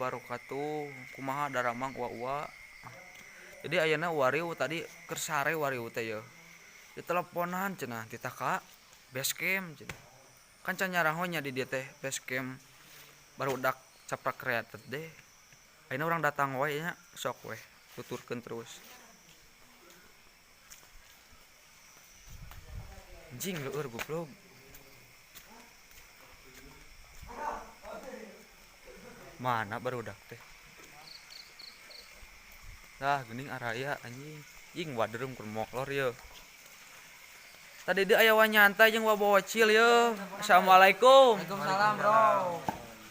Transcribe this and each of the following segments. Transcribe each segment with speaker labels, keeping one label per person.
Speaker 1: Wabarakatuh. Kumaha daramang uwa-uwa. Jadi ayeuna wariu tadi keur sare wariu teh yeuh. Diteleponan cenah titah ka base camp cenah. Kan can nyaraho nya di dieu teh base camp barudak caprak kreatif deh. Ayeuna urang datang wae nya sok weh tuturkeun terus. Anjing leueur goblok. Mana barudak teh? Nah, geuning araya anjing. Ing wadereum keur moklor yeuh. Tadi dia aya wa nyantai jeung wa bocil yeuh. Assalamualaikum.
Speaker 2: Waalaikumsalam, Bro.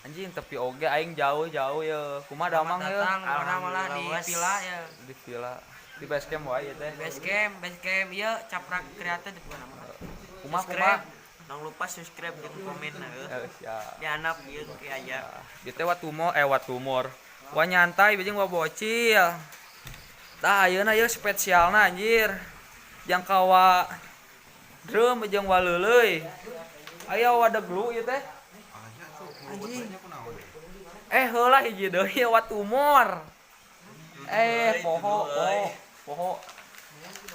Speaker 1: Anjing tepi oge aing jauh-jauh yeuh. Kumaha damang yeuh?
Speaker 2: Datang urang malah di villa ya.
Speaker 1: Di villa. Di base camp wae ieu teh.
Speaker 2: Base camp ieu caprak kreatif bukan nama.
Speaker 1: Kumaha kumaha?
Speaker 2: Jangan lupa subscribe jeung komen heuh.
Speaker 1: Eh, siap.
Speaker 2: Dianap ieu ke aya.
Speaker 1: Di teh wa tumor. Wa nyantai jeung wa bocil. Tah ayeuna ieu spesialna anjir. Jang ka wa drum jeung wa leuleuy. Aya wa deglu ieu teh. Anjing. Eh heula hiji deui wa tumor. Eh poho poho poho.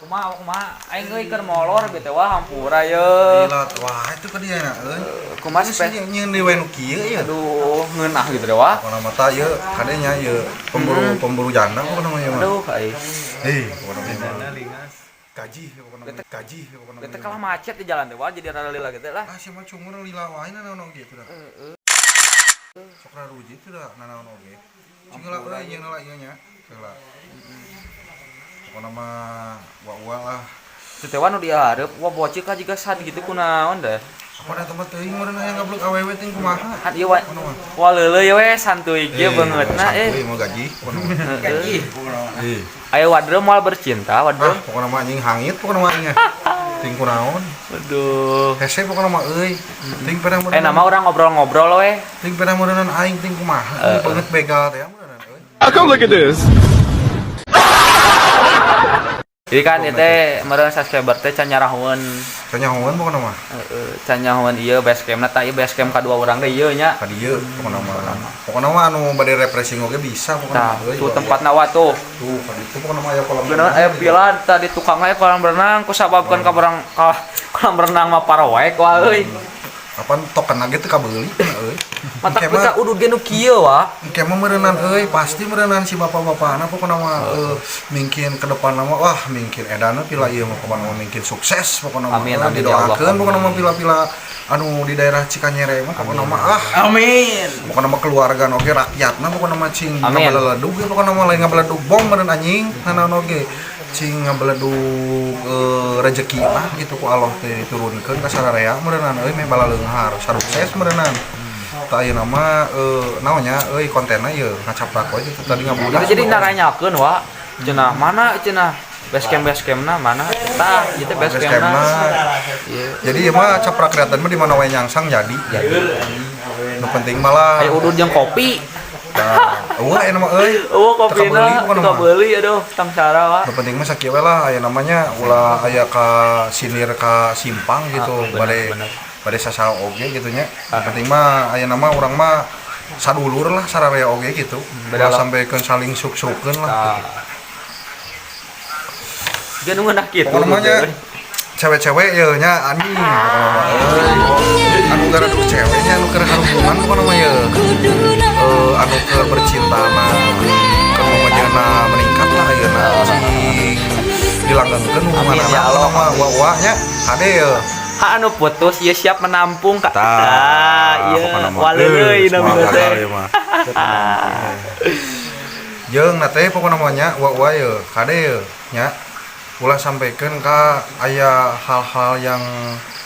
Speaker 1: Kumaha kumaha aing euy keur molor bete wah hampura ye.
Speaker 3: Gila, wah itu ka dia na euy.
Speaker 1: Kumaha
Speaker 3: Geus nyieun deui we nu kieu ya.
Speaker 1: Aduh, ngeunah gitu deh wah.
Speaker 3: Pokona mah tah ieu kadenya ieu pemburu pemburu janda pokona mah ieu mah.
Speaker 1: Aduh, aing.
Speaker 3: Hei, pokona mah. Gaji pokona mah. Gaji pokona mah.
Speaker 1: Bete kalah macet di jalan teh wah jadi rada lila gitu lah.
Speaker 3: Ah sia mah cungur lila wae nanaon oge itu dah.
Speaker 1: Heeh.
Speaker 3: Sok raruji itu dah nanaon oge. Cing heula euy nyeun heula ieu nya. Heula. Pokona mah wa-wa lah.
Speaker 1: Teu teh wah nu dihareup wah bocil ka jiga san gitu kunaon deh.
Speaker 3: Apa da tempat teuing meureun hayang ngablek awewe teh kumaha?
Speaker 1: Kan ieu wa leuleuy we santuy kieu beungeutna eh.
Speaker 3: Santuy mah gaji pokona mah.
Speaker 1: Gaji.
Speaker 3: Ih.
Speaker 1: Ayo wadreum moal bercinta wadreum.
Speaker 3: Ah, pokona mah anjing hangit pokona mah aing. Ting kunaon?
Speaker 1: Aduh.
Speaker 3: Hese pokona mah euy. Ting pernah
Speaker 1: Eh nama orang ngobrol-ngobrol we.
Speaker 3: Ting pernah meureunnan aing ting kumaha? Beungeut begal teh meureunnan euy.
Speaker 4: Come look at this.
Speaker 1: Jadi kan ieu teh meureun subscriber teh can nyarahoeun.
Speaker 3: Can nyahoeun pokona mah.
Speaker 1: Heeh, can nyahoeun ieu base camp-na tah ieu base camp kadua urang teh ieu nya.
Speaker 3: Ka dieu pokona mah. Pokona mah anu bade refreshing oge bisa pokona
Speaker 1: Tah,
Speaker 3: mah euy.
Speaker 1: tuh tempatna wa tuh.
Speaker 3: Tuh ka ditu pokona mah aya kolam.
Speaker 1: Bener aya pila tadi tukang aya kolam renang ku sababkeun ka barang ka kolam renang mah paroek wah euy.
Speaker 3: Kapan token ge teu kabeuli euy.
Speaker 1: Mata kita udud ge nu kieu wah.
Speaker 3: Engke mah meureunnan euy, pasti meureunnan si bapak-bapakna pokona mah mungkin ke depan mah wah mungkin edana pila ieu mah pokona mah mungkin sukses pokona mah.
Speaker 1: Amin amin ya Allah.
Speaker 3: Didoakeun pokona mah pila-pila anu di daerah Cikanyere mah pokona mah ah.
Speaker 2: Amin.
Speaker 3: Pokona mah keluarga oge rakyatna pokona mah cing
Speaker 1: Amin.
Speaker 3: ngabeledug ge pokona mah lain ngabeledug bom meureun anjing nanaon oge. Cing ngabeledug rezeki lah gitu ku Allah teh diturunkeun ka sararea meureunnan euy meh balaleunghar sarukses meureunan. Tah ayeuna mah naon nya euy kontenna ieu ngacaprak we gitu tadi ngabudak.
Speaker 1: Jadi naranyakeun wa cenah mana cenah base camp-na mana tah ieu teh base camp-na.
Speaker 3: Jadi ieu mah caprak kreatif mah di mana wae nyangsang jadi. Nu penting malah
Speaker 1: aya udud jeung kopi.
Speaker 3: Tah, eueuh aya mah euy.
Speaker 1: Eueuh kopina teu kabeuli aduh tangsara wa.
Speaker 3: Nu penting mah sakieu we lah aya namanya ulah aya ka sinir ka simpang gitu bade bade sasaha oge gitu nya. Nu penting mah aya nama urang mah sadulur lah sararea oge gitu. Ulah sampekeun saling suk-sukeun lah gitu.
Speaker 1: Ge nu ngeunah kitu.
Speaker 3: Pokona mah nya cewek-cewek ye nya anjing anu gara ceweknya anu keur hubungan pokona mah ye anu keur bercinta mah keur mamajana meningkat lah ayeuna cing dilanggengkeun hubunganna
Speaker 1: ya Allah
Speaker 3: mah wa-wa nya kade ye
Speaker 1: ha anu putus ieu siap menampung ka tah ieu waleuy namina teh
Speaker 3: jeung na teh pokona mah nya wa-wa ye kade ye nya ulah sampaikan ka aya hal-hal yang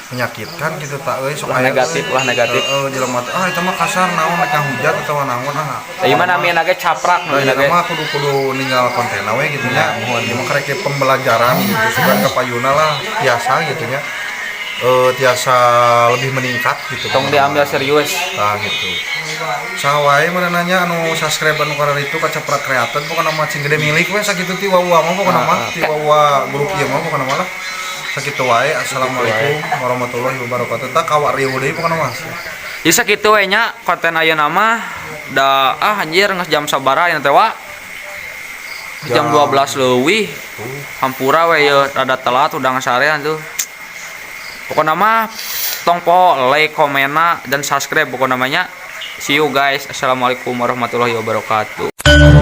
Speaker 3: menyakitkan gitu tak euy sok
Speaker 1: ulah negatif ulah negatif
Speaker 3: heeh jelema teh ah eta mah kasar naon rek ngahujat atawa naon ah
Speaker 1: ieu mah namina ge caprak
Speaker 3: namina ge mah kudu ninggal konten we gitu nya ieu mah karek pembelajaran gitu sugan ka payuna lah biasa gitu nya tiasa lebih meningkat gitu
Speaker 1: tong diambil serius
Speaker 3: tah gitu saha wae meureun nya anu subscribe anu karena itu ka caprak kreatif pokona mah cing gede milik we sakitu ti wawa mah pokona mah ti wawa grup ieu mah pokona mah lah sakitu wae. Assalamualaikum warahmatullahi wabarakatuh. Tah kawak rieu deui pokona mah.
Speaker 1: Ieu sakitu we nya konten ayeuna mah. Da ah anjir, geus jam sabaraha ieu teh, wa? Jam 12 leuwih. Hampura we ye, rada telat udah ngasarean tuh. Pokoknya mah tong poho like, komena, dan subscribe pokoknya namanya. See you guys. Assalamualaikum warahmatullahi wabarakatuh.